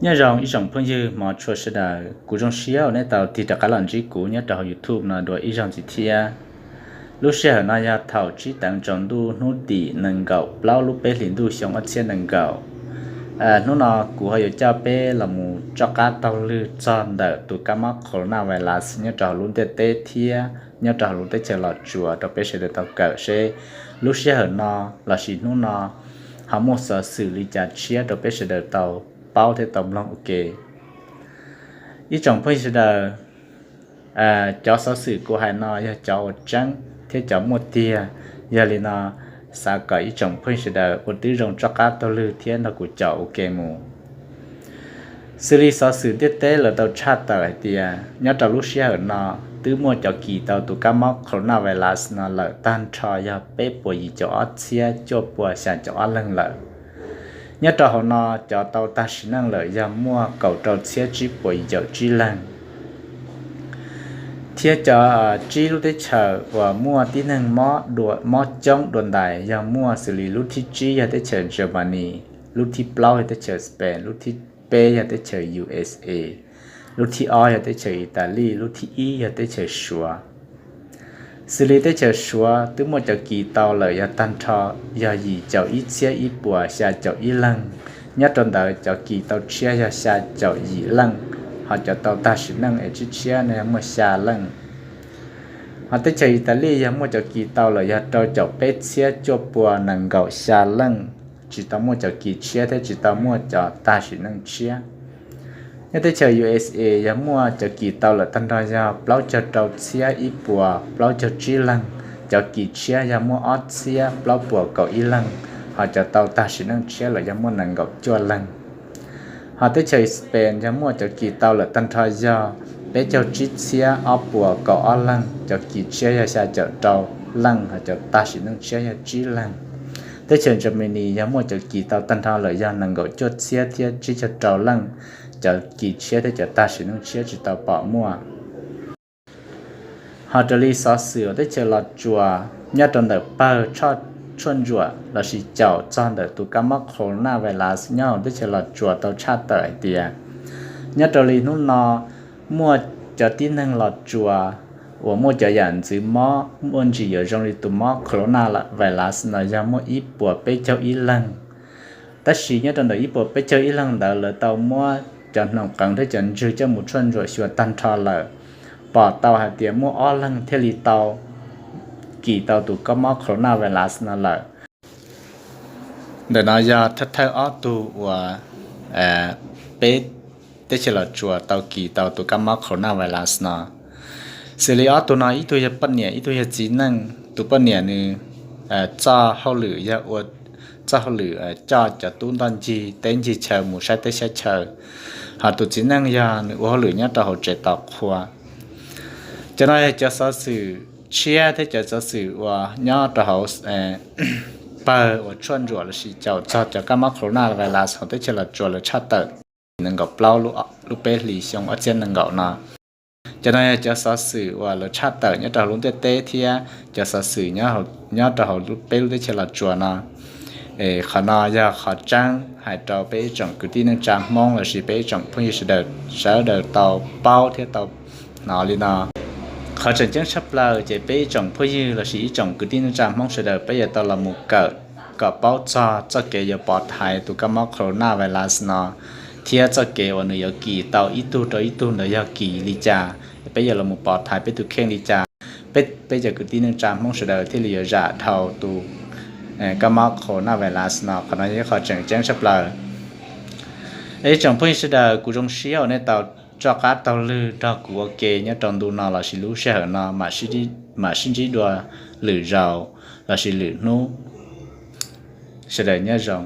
Nyob zoo ib tsoom phooj ywg hmov tshua sawv daws, kuv zoo siab uas nej tau tig rov qab los ntsib kuv nyob rau hauv YouTube no dua ib zaug ntxiv thiab. Lub sij hawm no yog thaum tsib teev tsaus ntuj hnub tim nees nkaum plaub lub peb hlis ntuj xyoo ob txhiab nees nkaum. Hnub no kuv ho yuav coj peb los mus tso qab taug lw txog ntawm tus kab mob corona virus nyob rau hauv lub ntiaj teb thiab nyob rau hauv lub teb chaws Los Tsuas rau peb sawv daws tau kawm seb lub sij hawm no lossis hnub no ho muaj xov xwm li cas tshiab rau peb sawv daws tau paub thiab tau mloog ua ke. Ib tsoom phooj ywg sawv daws, cov xov xwm kuv hais no yog cov uas tseeb thiab cov muaj tiag. Yog li no, xav kom ib tsoom phooj ywg sawv daws uas twb zoo tso qab taug lw thiab nrog kuv caum ua ke mus. Xws li xov xwm ntiaj teb lawv tau tshaj tawm hais tias nyob rau lub sij hawm no twb muaj cov kis tau tus kab mob corona virus no lawm tag nrho yog peb puas yim caum ob txhiab cuaj puas xya caum ob leeg lawm. Nyob rau hauv no cov tau tag sim neej lawm yog muaj kaum rau txhiab tsib puas yim caum tsib leeg. Thiab cov tsib lub teb chaws uas muaj tib neeg mob coob dua ntais yog muaj xws li lub thib tsib yog teb chaws Germany, lub thib plaub yog teb chaws Spain, lub thib peb yog teb chaws U S A, lub thib ob yog teb chaws Italy, lub thib ib yog teb chaws Suav. Xws li teb chaws Suav twb muaj cov kis tau lawm yog tag nrho yog yim caum ib txhiab ib puas xya caum ib leeg. Nyob rau ntawd cov kis tau tshiab yog xya caum yim leej, ho cov tau tag sim neej es tshiab tshiab no yog muaj xya leej. Ho teb chaws Italy yog muaj cov kis tau lawm yog rau caum peb txhiab cuaj puas nees nkaum xya leej, tsis tau muaj cov kis tshiab thiab tsis tau muaj cov tag sim neej tshiab. Nyob teb chaws U S A yog muaj cov kis tau lawm tag nrho yog plaub caug rau txhiab ib puas plaub caug tsib leeg, cov kis tshiab yog muaj ob txhiab plaub puas kaum ib leeg, ho cov tau tag sim neej tshiab lawm yog muaj nees nkaum cuaj leeg. Ho teb chaws Spain yog muaj cov kis tau lawm tag nrho yog peb caug tsib txhiab ob puas kaum ob leeg, cov kis tshiab yog xya caum rau leej, ho cov tag sim neej tshiab yog tsib leeg. Teb chaws Germany yog muaj cov kis tau tag nrho lawm yog nees nkaum cuaj txhiab thiab tsib caug rau leej, cov kis tshiab thiab cov tag sim neej tshiab tsis tau pom muaj. Ho raws li xov xwm uas teb chaws Los Tsuas nyob rau ntawm pawg tshuaj ntsuam lossis caum txog ntawm tus kab mob corona virus nyob hauv teb chaws Los Tsuas tau tshaj tawm hais tias, nyob rau li hnub no muaj cov tib neeg Los Tsuas uas muaj cov yam ntxwv mob muaj ntsis yuav zoo li tus mob corona virus no yog muaj ib puas peb caug ib leeg. Tab sis nyob rau ntawm ib puas peb caug ib leeg ntawd lawv tau muab cov hnoos qeev thiab cov ntswg coj mus tshuaj ntsuam xyuas tag nrho lawm, pom tau hais tias muaj ob leeg thiaj li tau kis tau tus kab mob corona virus no lawm. Ntawm no yog thawj thawj ob tug uas peb teb chaws Los Tsuas tau kis tau tus kab mob corona virus no. Xws li ob tug no ib tug yog poj niam ib tug yog txiv neej. Tus poj niam nws txoj hauj lwm yog ua txoj hauj lwm coj cov tub ntoj ncig teb ncig chaw mus saib teb saib chaw, ho tus txiv neej yog nws ua hauj lwm nyob rau hauv tsev tos qhua. Cov no yog cov xov xwm tshiab thiab cov xov xwm uas nyob rau hauv pawg uas tshuaj ntsuam lossis caum txog cov kab mob corona virus hauv teb chaws Los Tsuas lawv tshaj tawm nees nkaum plaub lub peb hlis xyoo ob txhiab nees nkaum no. Cov no yog cov xov xwm uas lawv tshaj tawm nyob rau hauv lub ntiaj teb thiab cov xov xwm nyob rau hauv peb lub teb chaws Los Tsuas no. Qhov no yog qhov tseeb hais rau peb ib tsoom kwv tij neej tsa Hmoob lossis peb ib tsoom phooj ywg sawv daws sawv daws tau paub thiab tau hnov li no. Qhov tseem ceeb tshaj plaws ces peb ib tsoom phooj ywg lossis ib tsoom kwv tij neej tsa Hmoob sawv daws peb yuav tau los mus kawm kom paub txog txoj kev yuav pov thaiv tus kab mob corona virus no thiab txoj kev uas nws yuav kis tau ib tug rau ib tug ntawd yog kis li cas, peb yuav los mus pov thaiv peb tus kheej li cas, peb cov kwv tij neej tsa Hmoob sawv daws thiaj li yuav zam dhau tus kab mob corona virus no. Qhov no yog ib qho tseem ceeb tshaj plaws. Ib tsoom phooj ywg sawv daws, kuv zoo siab uas nej tau rov qab taug lw nrog kuv ua ke nyob rau ntu no lossis lub sij hawm no, mam sib ntsib dua lwm zaus lossis lwm hnub. Sawv daws nyob zoo.